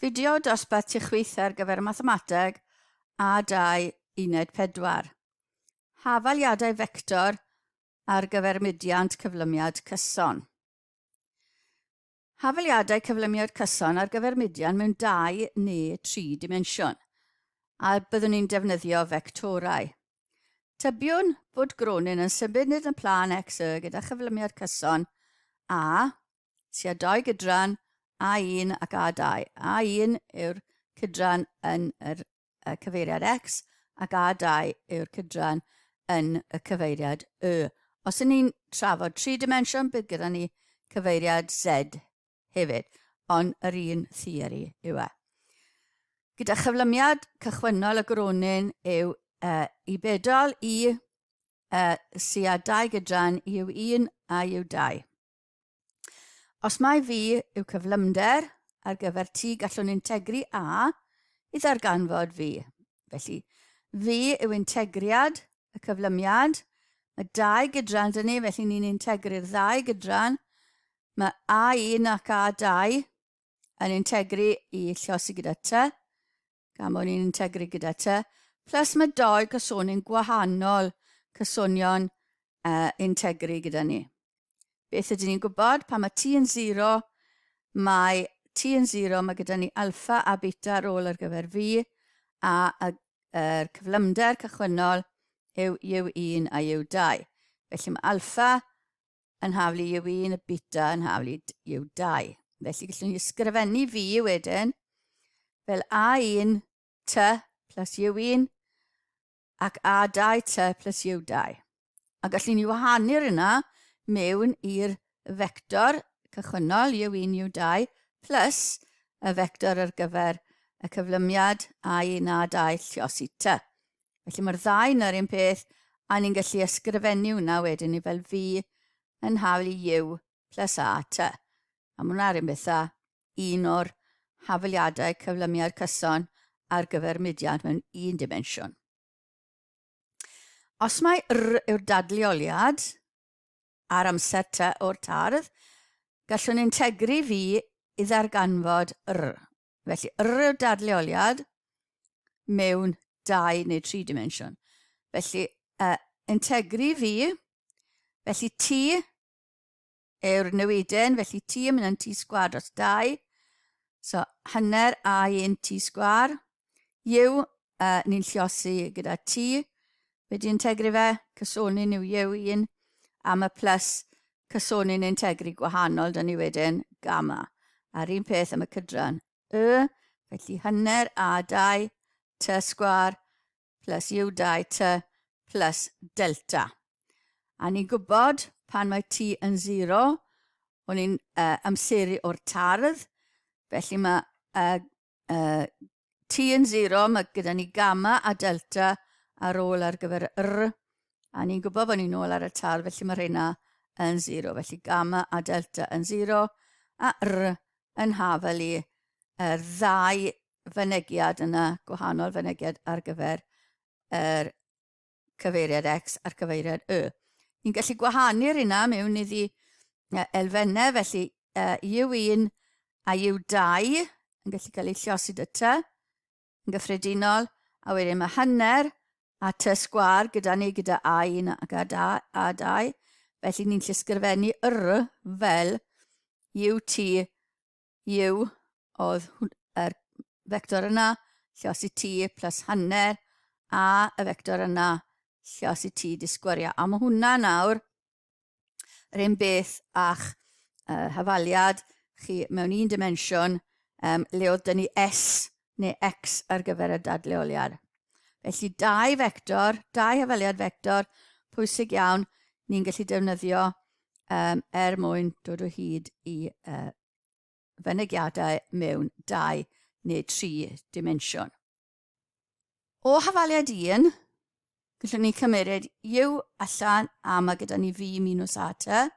Fideo dosbarth tu chwith ar gyfer Mathemateg A2 Uned 4. Hafaliadau fector ar gyfer mudiant cyflymiad cyson. Hafaliadau cyflymiad cyson ar gyfer mudiant mewn dau neu tri dimensiwn, a byddwn ni'n defnyddio fectorau. Tybiwn bod gronyn yn symud nid yn plân x y gyda chyflymiad cyson a tua dou gydran, A1 ac A2. A1 yw'r cydran yn yr cyfeiriad X ac A2 yw'r cydran yn y cyfeiriad Y. Os ydyn ni'n trafod tri dimensiwn, bydd gyda ni cyfeiriad Z hefyd, ond yr un theori yw e. Gyda chyflymiad cychwynnol y gronyn yw i bedol i tua dau gydran yw 1 a yw 2. Os mai V yw cyflymder ar gyfer T gallwn integru A i ddarganfod V. Felly, V yw integriad y cyflymiad. Mae dau gydran dyn ni, felly ni'n integru'r ddau gydran. Mae A1 ac A2 yn integru i llosi gyda T, gan bod ni'n integru gyda T, plus mae dou cysonyn gwahanol cysonion integru gyda ni. Beth ydyn ni'n gwybod? Pan mae t yn 0, mae t yn 0, mae gyda ni alfa a beta ar ôl ar gyfer v, a yr cyflymder cychwynnol yw u1 a u2. Felly mae alfa yn haflu u1 a beta yn haflu u2. Felly gallwn ni ysgrifennu v wedyn fel a1 t plus u1 ac A2T plus U2. A gallwn ni wahanu'r yna mewn i'r fector cychwynnol U1, U2 plus y fector ar gyfer y cyflymiad A1, A2 lliosi T. Felly mae'r ddau yna'r un peth a ni'n gallu ysgrifennu hwnna wedyn ni fel V yn hawl i U plus A T. A mae hwnna'r un beth â un o'r hafaliadau cyflymiad cyson ar gyfer mudiad mewn un dimensiwn. Os mae R yw'r dadleoliad a'r amser T o'r tardd, gallwn integru V i ddarganfod R. Felly R yw'r dadleoliad mewn dau neu tri dimensiwn. Felly, integru V, felly T yw'r newidyn, felly t yn mynd yn t sgwâr dros 2. So, hanner a 1 t sgwâr. U, ni'n lliosi gyda t. Wedi integru fe, cysonyn yw u1, a mae plus cysonyn integru gwahanol dyn ni wedyn gamma. A'r un peth am y cydran y, felly hanner a 2 t sgwâr plus u2 t plus delta. A ni'n gwybod pan mae t yn 0, o'n i'n amseru o'r tardd, felly mae t yn 0, mae gyda ni gamma a delta ar ôl ar gyfer r, a ni'n gwybod bod ni'n ôl ar y tardd, felly mae rheina yn 0. Felly gamma a delta yn 0, a r yn hafel i yr ddau fynegiad yna, gwahanol fynegiad ar gyfer yr cyfeiriad X a'r cyfeiriad Y. Ni'n gallu gwahanu'r yna mewn iddi elfennau, felly U1 a U2 yn gallu cael eu lliosi dy T yn gyffredinol, a wedyn mae hanner a T sgwâr gyda ni gyda A1 ac A2, felly ni'n llysgrifennu R fel UT U oedd yr fector yna, lliosi T plus hanner, a y fector yna, lliosi T di sgwario. A mae hwnna nawr yr un beth â'ch hafaliad chi mewn un dimensiwn, le oedd dyn ni S neu X ar gyfer y dadleoliad. Felly dau fector, dau hafaliad fector pwysig iawn ni'n gallu defnyddio er mwyn dod o hyd i fynegiadau mewn dau neu tri dimensiwn. O hafaliad 1, gallwn ni cymeryd U allan a mae gyda ni V minus A T.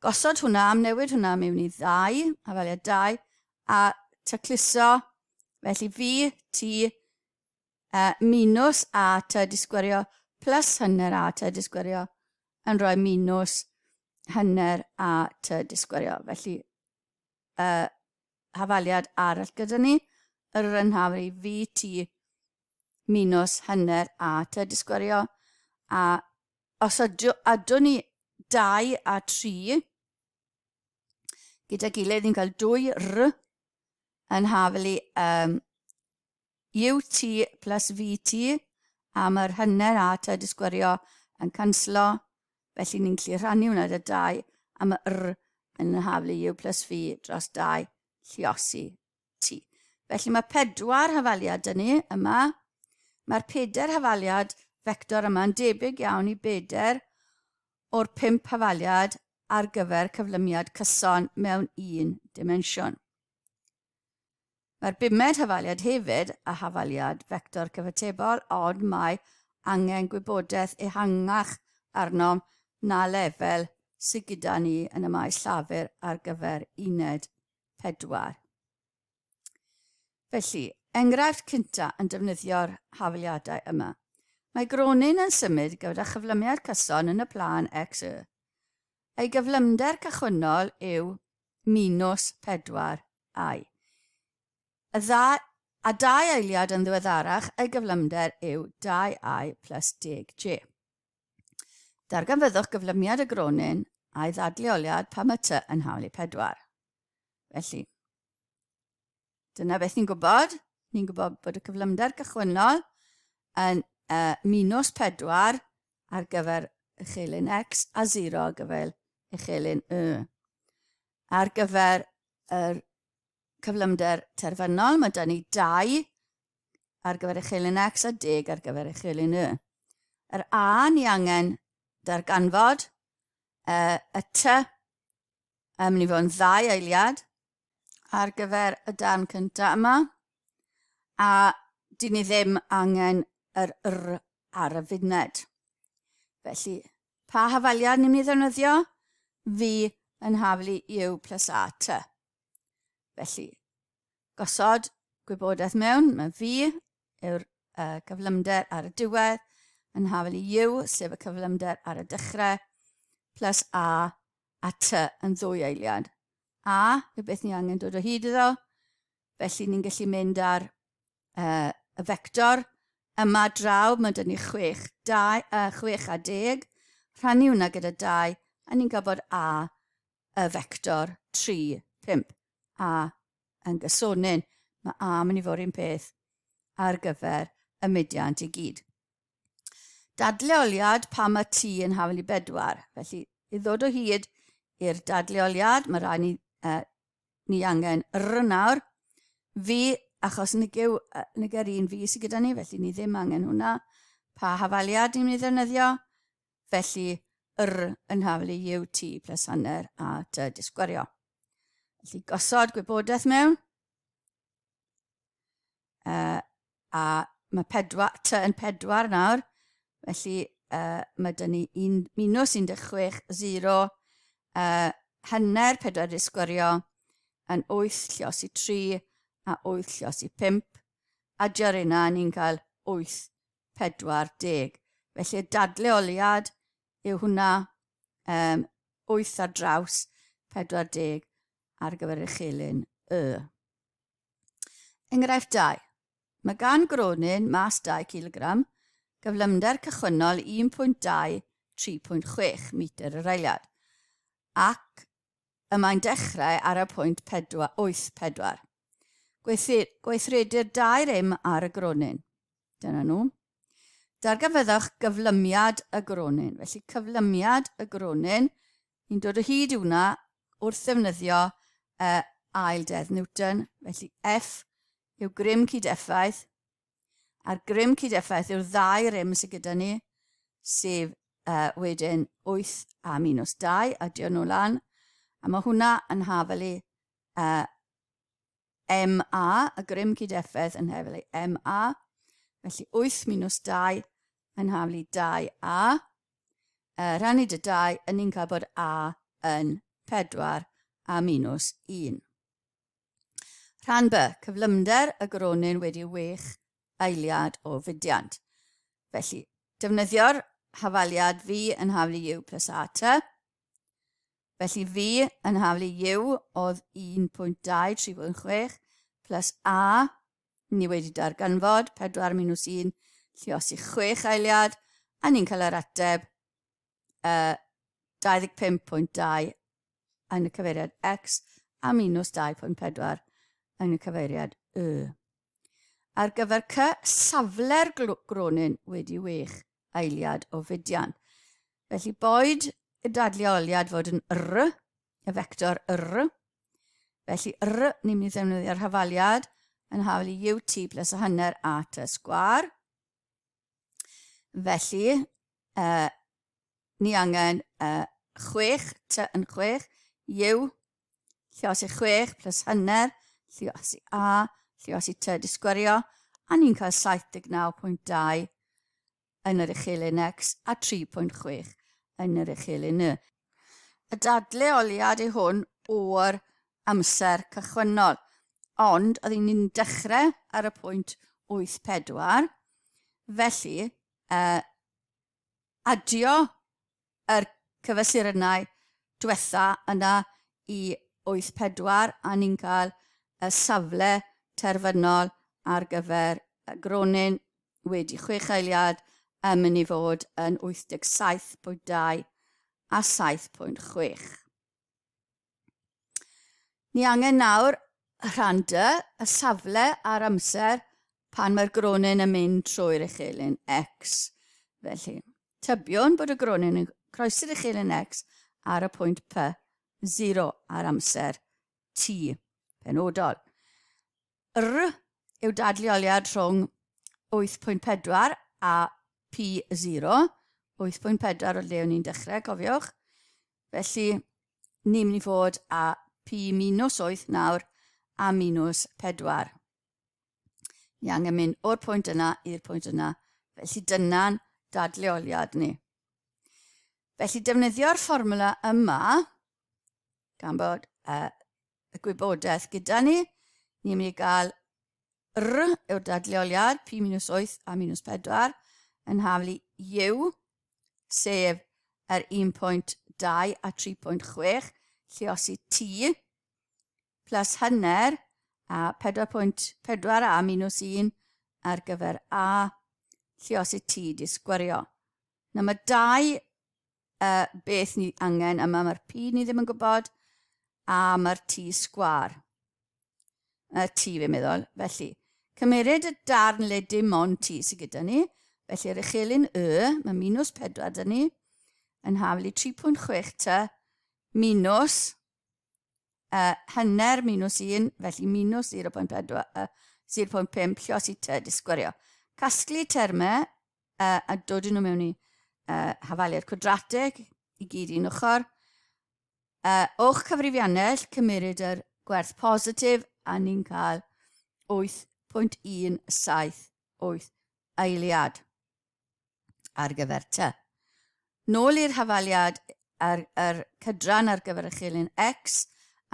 Gosod hwnna, am newid hwnna mewn i ddau, hafaliad 2, a tacluso, felly V, T, minus A T disgwyrio plus hanner A T disgwyrio yn rhoi minus hanner A T disgwyrio. Felly, hafaliad arall gyda ni, yr yn hafal i VT minus hanner a t di sgwario, a os adwn ni 2 a 3, gyda gilydd ni'n cael 2 r yn hafal i um, UT plus VT, a mae'r hanner a t di sgwario yn canslo, felly ni'n gallu rhannu hwnna dy 2, a mae r yn haflu U plus V dros 2 lliosi T. Felly mae pedwar hafaliad dyn ni yma. Mae'r peder hafaliad fector yma'n debyg iawn i beder o'r pump hafaliad ar gyfer cyflymiad cyson mewn un dimensiwn. Mae'r bumed hafaliad hefyd a hafaliad fector cyfatebol, ond mae angen gwybodaeth ehangach arnom na lefel sydd gyda ni yn y maes llafur ar gyfer uned 4. Felly, enghraifft cynta yn defnyddio'r hafaliadau yma. Mae gronyn yn symud gyda chyflymiad cyson yn y plân XY. Ei gyflymder cychwynnol yw minus 4 i. Y dda, a dau eiliad yn ddiweddarach, ei gyflymder yw 2i plus 10j. Darganfyddwch gyflymiad y gronyn a'i ddadleoliad pan mae t yn hawl i 4. Felly, dyna beth ni'n gwybod. Ni'n gwybod bod y cyflymder cychwynnol yn uh, minus 4 ar gyfer uchelyn x a 0 ar gyfer uchelyn y. Ar gyfer yr cyflymder terfynol, mae da ni 2 ar gyfer uchelyn X a 10 ar gyfer uchelyn Y. Yr A ni angen darganfod, uh, y T yn mynd i fod yn ddau eiliad ar gyfer y darn cyntaf yma, a dyn ni ddim angen yr R ar y funed. Felly, pa hafaliad ni'n mynd i ddefnyddio? V yn haflu U plus A T. Felly, gosod gwybodaeth mewn, mae V yw'r uh, cyflymder ar y diwedd, yn hafel i U, sef y cyflymder ar y dechrau, plus A a T yn ddwy eiliad. A yw beth ni angen dod o hyd iddo, felly ni'n gallu mynd ar uh, y fector yma draw, mae dyn ni 6, 2, uh, 6 a 10, rhannu hwnna gyda 2, a ni'n cael bod A y fector 3, 5, a yn gysonyn. Mae A mynd i fod un peth ar gyfer y mudiant i gyd. Dadleoliad pan mae T yn hafel i bedwar. Felly, i ddod o hyd i'r dadleoliad, mae rhaid ni, uh, ni angen R nawr. Fi, achos nag yw, nag yr un fi sydd gyda ni, felly ni ddim angen hwnna. Pa hafaliad ni'n mynd i ddefnyddio? Felly, R yn hafel i U, T plus hanner a T disgwario. Felly gosod gwybodaeth mewn. Uh, a mae pedwar, T yn pedwar nawr, felly uh, mae dyn ni un, minus 16, 0, uh, hanner pedwar disgwyrio yn 8 llios i 3 a 8 llios i 5. Adio'r yna, ni'n cael 8, 40. Felly y dadleoliad yw hwnna, um, 8 ar draws 40 ar gyfer uchelyn Y. Enghraifft 2. Mae gan gronyn mas 2 kg gyflymder cychwynnol 1.2 3.6 metr yr eiliad ac y mae'n dechrau ar y pwynt 4, 8, 4. Gweithredir dau rym ar y gronyn. Dyna nhw. Darganfyddwch gyflymiad y gronyn. Felly cyflymiad y gronyn, ni'n dod o hyd i hwnna wrth ddefnyddio uh, ail deddf Newton. Felly F yw grym cyd-effaith, a'r grym cyd-effaith yw'r ddau rym sydd gyda ni, sef uh, wedyn 8 a minus 2, adio nhw lan, a mae hwnna yn hafelu uh, MA, y grym cyd-effaith yn hafelu MA, felly 8 minus 2 yn hafelu 2A, uh, rhannu dy 2, yn ni'n cael bod A yn 4 a minus 1. Rhan B, cyflymder y gronyn wedi wech eiliad o fudiant. Felly, defnyddio'r hafaliad V yn haflu U plus A T. Felly V yn haflu U oedd 1.236 plus A, ni wedi darganfod, 4 minus 1 lliosi 6 eiliad, a ni'n cael yr ateb 25.2 yn y cyfeiriad X a minus 2.4 yn y cyfeiriad Y. Ar gyfer C, safle'r gronyn wedi wech eiliad o fudiant. Felly boed y dadleoliad fod yn R, y fector R. Felly R, ni'n mynd i ddefnyddio'r hafaliad yn hafal i UT plus a hanner A T sgwar. Felly, ni angen 6, T yn 6, U, lliosi 6 plus hanner, lliosi A, lliosi T disgwyrio, a ni'n cael 79.2 yn yr uchelyn X a 3.6 yn yr uchelyn Y. Y dadleoliad yw hwn o'r amser cychwynnol, ond oedd ni'n dechrau ar y pwynt 84, felly adio yr cyfesurynnau diwetha yna i 84 a ni'n cael y safle terfynol ar gyfer y gronyn wedi chwech eiliad yn mynd i fod yn 87.2 a 7.6. Ni angen nawr rhan dy, y safle a'r amser pan mae'r gronyn yn mynd trwy'r uchelyn X. Felly, tybiwn bod y gronyn yn croesi'r uchelyn X ar y pwynt P, 0 ar amser T penodol. R yw dadleoliad rhwng 8.4 a P0. 8.4 o le o'n i'n dechrau, cofiwch. Felly, ni'n mynd i fod â P minus 8 nawr a minus 4. Ni angen mynd o'r pwynt yna i'r pwynt yna. Felly dyna'n dadleoliad ni. Felly defnyddio'r fformwla yma, gan bod y gwybodaeth gyda ni, ni'n mynd i gael R yw'r dadleoliad, P minus 8 a minus 4, yn haflu U, sef yr 1.2 a 3.6, lliosi T, plus hanner a 4.4 a minus 1 ar gyfer A, lliosi T di sgwario. Na mae dau beth ni angen yma, mae'r P ni ddim yn gwybod, a mae'r T sgwar. Y T fi'n meddwl. Felly, cymeryd y darn le dim ond T sydd gyda ni. Felly, yr uchelyn Y, mae minus 4 dyn ni, yn haflu 3.6 T minus hanner minus 1, felly minus 0.4, 0.5, lliosi T disgwyrio. Casglu termau a dod nhw mewn i hafaliad cwadratig i gyd un ochr. O'ch cyfrifiannell, cymeryd yr gwerth positif a ni'n cael 8.178 eiliad ar gyfer T. Nôl i'r hafaliad ar yr cydran ar gyfer y chilyn X,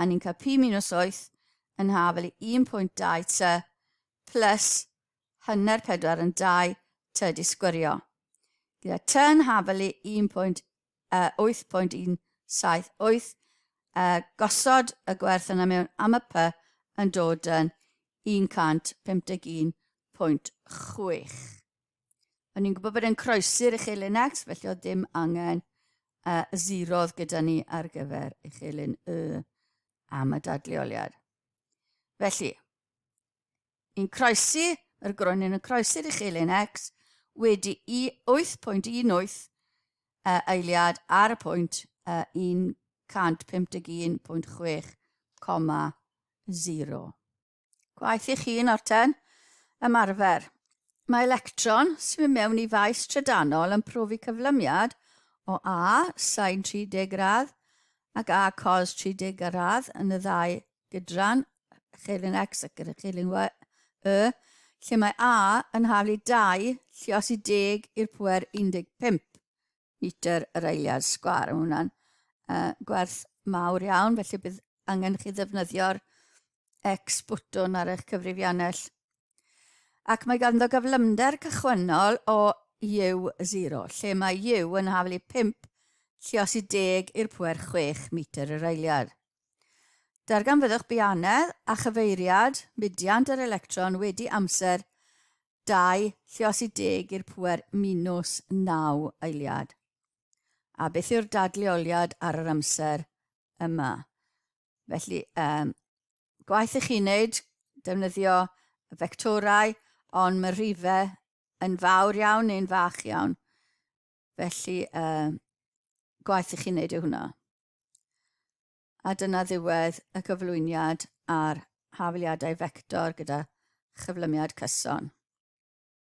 a ni'n cael P minus 8 yn hafal i 1.2 T plus hanner 4 yn 2 T di sgwirio. Gyda T yn hafal i 1.8.178, gosod y gwerth yna mewn am y P yn dod yn 151.6. O'n i'n gwybod bod e'n croesi'r uchelyn X, felly oedd dim angen zerodd gyda ni ar gyfer uchelyn Y am y dadleoliad. Felly, Yn croesi, mae'r gronyn yn croesi'r uchelyn X wedi i 8.18 eiliad ar y pwynt 151.6,0. Gwaith i chi nawr ten. Ymarfer. Mae electron sy'n mynd mewn i faes trydanol yn profi cyflymiad o A sin 30 gradd ac A cos 30 gradd yn y ddau gydran, chelyn X ac gyda chelyn Y, y, lle mae A yn haflu 2 lliosi 10 i'r pwer 15 metr yr eiliad sgwar. Mae hwnna'n gwerth mawr iawn, felly bydd angen chi ddefnyddio'r X bwtwn ar eich cyfrifiannell. Ac mae ganddo gyflymder cychwynnol o U0, lle mae U yn haflu 5 Lluosi deg i'r pwer 6 metr yr eiliad. Darganfyddwch bianedd a chyfeiriad mudiant yr electron wedi amser 2 lluosi deg i'r pwer minws 9 eiliad. A beth yw'r dadleoliad ar yr amser yma? Felly, um, gwaith i chi wneud, defnyddio fectorau, ond mae rhifau yn fawr iawn neu'n fach iawn. Felly, uh, gwaith i chi wneud yw hwnna. A dyna ddiwedd y cyflwyniad ar hafaliadau fector gyda chyflymiad cyson.